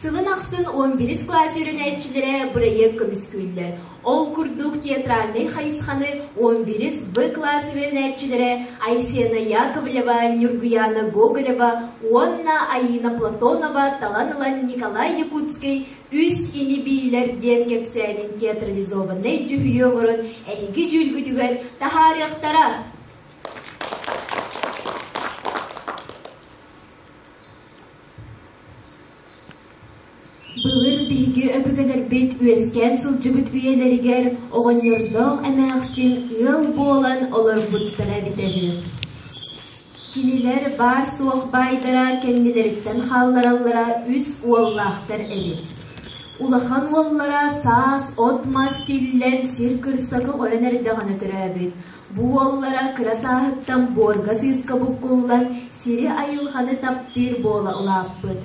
Сылын ахсын 11 кылаас үөрэнээччилэрэ бырайыак көмүскүүллэр. Ол курдук театральнай хайысханы 11 Б кылаас үөрэнээччилэрэ Айсена Яковлева, Ньургуяна Гоголева уонна Айыына Платонова талан ылан Николай Якутскай Үс ини-биилэр диэн кэпсээнин театрализованнай дьүһүйүү оҥорон эһиги дьүүлгүтүгэр таһаарыахтара. Былыр биһиги өбүгэлэрбит үөскээн сылдьыбыт үйэлэригэр оҕонньордоох эмээхсин ыал буолан олорбуттара эбитэ үһү. Кинилэр баар-суох баайдара кэннилэриттэн хааллараллара үс уоллаахтар эбит. Улахан уоллара саас от-мас тиллэн сир кырса көҕөрөн эрдэҕинэ төрөөбүт. Бу уоллара кыра сааһыттан буорга-сыыска буккуллан сири айылҕаны таптыыр буола улааппыт.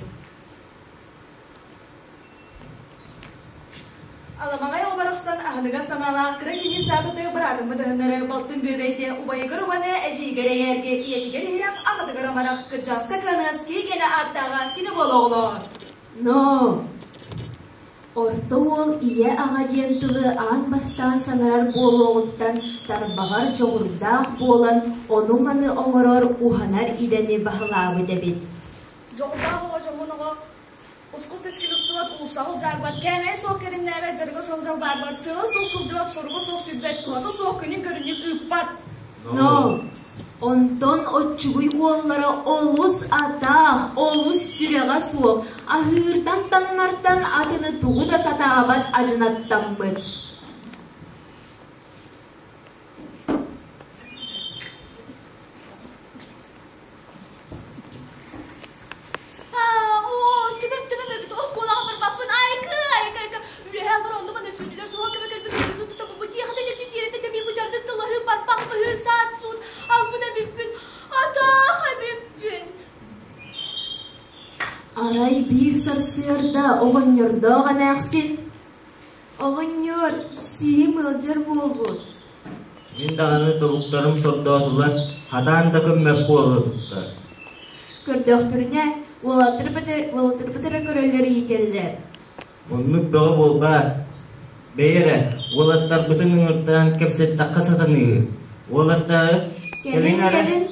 Аламаҕай оҕо барахсан аһыныгас санаалаах кыра киһи саататыгар быраатын бытыһыннары, балтын бүөбэйдэ, убайыгар убаны, эдьиийигэр эйээргэ, ийэтигэр иһирэх, аҕатыгар амарах, кырдьаҕаска кыанаас, киһи кэнэ ааттааҕа кини буола оҕолоор. Но Орто уол ийэ-аҕа диэн тылы аан бастаан саҥарар буолуоҕуттан тарбаҕар дьоҕурдаах буолан ону-маны оҥорор, уһанар идэни баһылаабыт эбит. Дьоҕурдаах оҕо дьоһун оҕо Ускул-тэскил устубат, уулуссаҕа улдьаарбат, кээмэйэ суох кэримнээбэт, дьарыга суох дьалбаарбат, сыала суох сылдьыбат, соруга суох сүүрбэт, туһата суох күнүн көрүнньүк ыыппат. Но онтон оччугуй уоллара олус атаах, олус сүрэҕэ суох, аһыыртан-таҥнартан атыны тугу да сатаабат адьынаттаммыт. Түбэм эбит оскуолаҕа барбаппын айкы айкы айкы үөһээ олор онно маны сүдүлэр суһал көмө кэлбит ытын тутабыппын тиэхэтэ чэпчи тиэрэтэ тэбии бычардын тылаһыы барбах быһыы саат суут албын эбиппин атаах эбиппин Арай биир сарсыарда оҕонньордоох эмээхсин Оҕонньор, сиһим ыалдьар буолбут. Мин даҕаны тобуктарым сордоотулар, хатаан да көммөт буоллубуттар. Көрдөхтөрүнэ, уолаттарбыт эрэ көрөллөр иитэллэр. Оннук бөҕө буолбаат. Бэйэ эрэ, уолаттарбытын ыҥыртаан кэпсэттэххэ сатаныыһы. Уолаттары Кэлин, кэлиҥ эрэ. кэлин.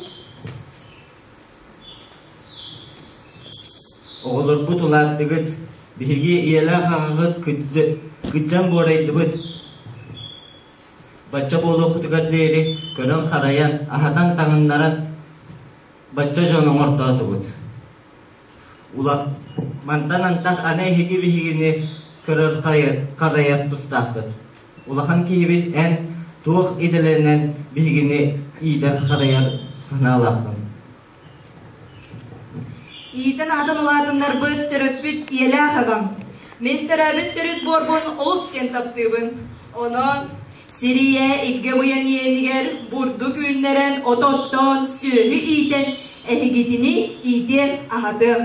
Оҕолорбут улааттыгыт, биһиги ийэлээх аҕаҕыт кыдьан буорайдыбыт. Бачча буолуоххутугар диэри көрөн-харайан, аһатан-таҥыннаран бачча дьон оҥортоотубут. Улах мантан антах аны эһиги биһигини көрөр харайар тустааххыт. Улахан киһибит эн туох идэлэнэн биһигини иитэр-харайар санаалааххын? Иитэн аһатан улаатыннарбыт төрөппүт ийэлээх аҕам. Мин төрөөбүт төрүт буорбун олус диэн таптыыбын. Онон сир ийэ илгэ быйан иэнигэр бурдук үүннэрэн, от оттоон, сүөһү иитэн, эһигитини иитиэм, аһатыам.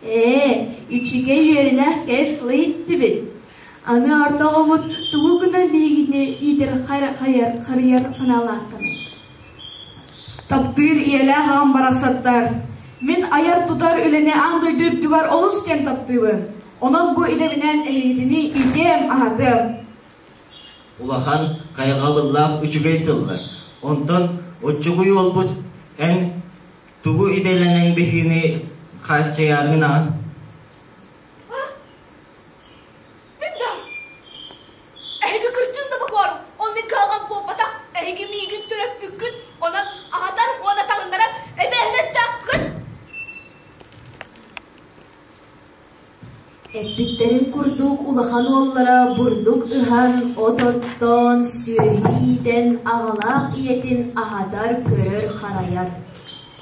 Ээ, үчүгэй үөрэнээх кэс тылы иһиттибит. Аны орто оҕобут тугу гынан биһигини иитэр харыйар санаалааххыный? Таптыыр ийэлээх аҕам барахсаттар. Мин айар-тутар үлэни аан дойду үрдүгэр олус диэн таптыыбын. Онон бу идэбинэн эһигитини иитиэм, аһатыам. Улахан хайҕабыллаах үчүгэй тыллар. Онтон оччугуй уолбут эн тугу идэлэнэн биһигини хааччыйааргын аҕан? Мин да Эһиги кырдьын да бокуорум, ол мин кыһалҕам буолбатах. Эһиги миигин төрөппүккүт, онон аһатар уонна таҥыннарар эбээһинэстээххит. Эппиттэрин курдук улахан уоллара бурдук ыһан, от оттоон, сүөһү иитэн, аҕалаах ийэтин аһатар, көрөр-харайар.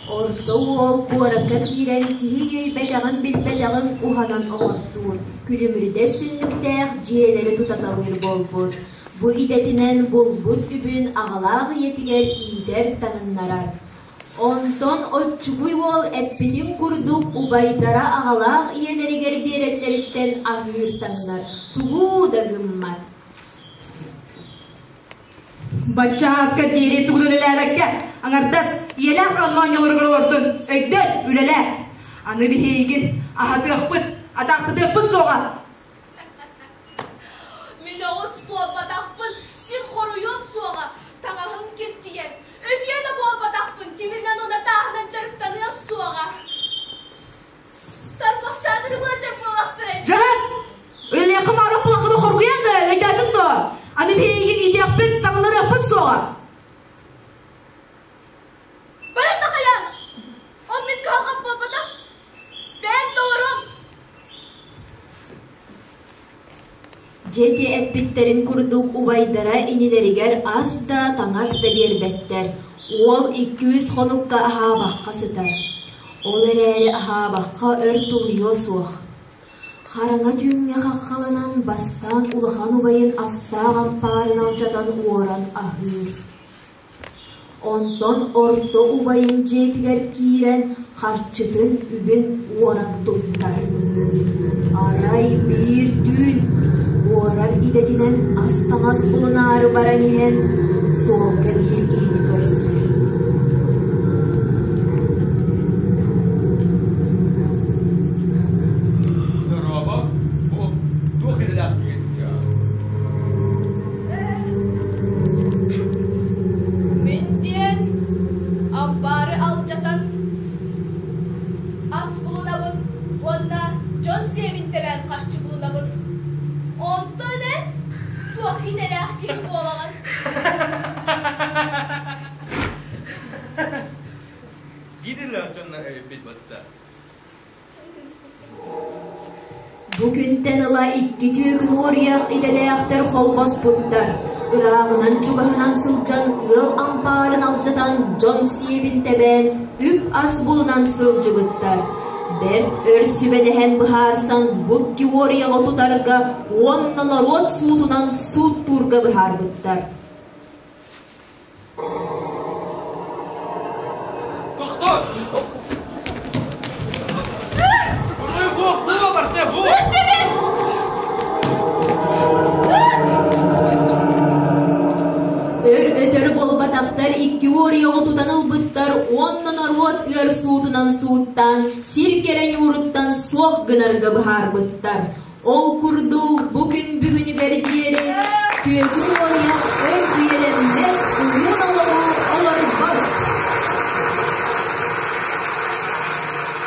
Орто уол куоракка киирэн киһи үөйбэтэҕин-билбэтэҕин уһанан оҥортуур, күлүмүрдэс түннүктээх дьиэлэри тутаталыыр буолбут. Бу идэтинэн булбут үбүн аҕалаах ийэтигэр иитэр-таҥыннарар. Онтон оччугуй уол эппитин курдук убайдара аҕалаах ийэлэригэр биэрэллэриттэн аһыыр-таҥнар, тугу да гыммат. Бачча ааскар диэри тугу да үлэлээбэккэ, аҥардас ийэлээх аҕам оонньууларыгар олордун, өйдөн, үлэлээ. Аны биһигин аһатыахпыт, атах Атаахтатыахпыт суоҕа. Мин оҕус буолбатахпын, син хоруйуом суоҕа. Таҥаһым киртийэр. Өтүйэ да буолбатахпын, тимиринэн уонна тааһынан дьарыктаныам суоҕа. Тарбахчааныры быадьар буолахтарай. Дьарат! Үлэлиэххэ маарах булаххына хоргуйан да, өйдөөтүҥ дуо? Аны биһигин иитиэхпит, таҥнарыахпыт суоҕа. Баран да хайаан! Ол мин кыһалҕам буолбатах. Бэйэм толорум! Дьэ ити эппиттэрин курдук убайдара инилэригэр ас да, таҥас да биэрбэттэр. Уол икки-үс хонукка аһаабахха сытар. Ол эрээри аһаабахха өр тулуйуо суох. Хараҥа түүҥҥэ хаххаланан бастаан улахан убайын астаах ампаарын алдьатан уоран аһыыр. Онтон орто убайын дьиэтигэр киирэн харчытын үбүн уоран туттар. Арай биир түүн уорар идэтинэн ас-таҥас булунаары баран иһэн суолга биир киһини көрсөр. Дорообо, бу туох идэлээх киһи Мин диэн ампаары алдьатан ас булунабын уонна дьон сиэбин тэбээн харчы булунабын. Онтон эн туох идэлээх киһи буолаҕын? Биир дьоннор эбиппит батта. Бу күнтэн ыла икки түөкүн уоруйах идэлээхтэр холбоспуттар. Ырааҕынан-чугаһынан сылдьан ыал ампаарын алдьатан, дьон сиэбин тэбээн, үп-ас булунан сылдьыбыттар. Бэрт өр сүбэлэһэн быһаарсан бу икки уоруйаҕы тутарга уонна норуот суутунан сууттуурга быһаарбыттар. Тохтоо! Бу, бу барда, бу! Өр өтөр буолбатахтар икки уоруйаҕы тутан ылбыттар уонна норуот ыар суутунан сууттаан сир кэрэ ньууруттан суох гынарга быһаарбыттар. Ол курдук бу күн бүгүнүгэр диэри түөкүн уоруйах өр үйэлэммэт уһун олоҕу олорбот.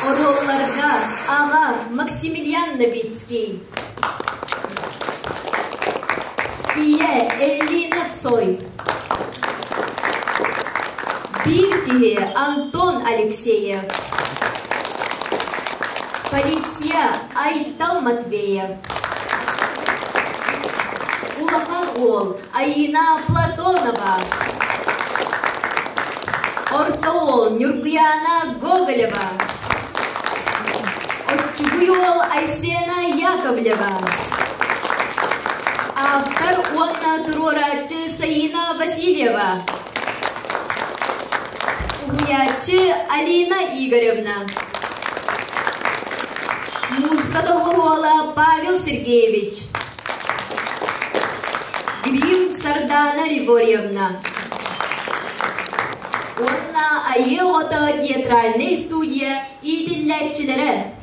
Оруолларга аҕа Максимилиан Новицкий, ийэ Эллина Цой, биир киһи Антон Алексеев, полиция Айтал Матвеев, улахан уол Айина Платонова, орто уол Нюргуяна Гоголева, оччугуй уол Айсена Яковлева, автор уонна туруорааччы Саина Васильева, уһуйааччы Алина Игоревна, музыка доҕуһуола Павел Сергеевич, грим Сардана Ригорьевна уонна Айыы оҕото театральнай студия иитиллээччилэрэ.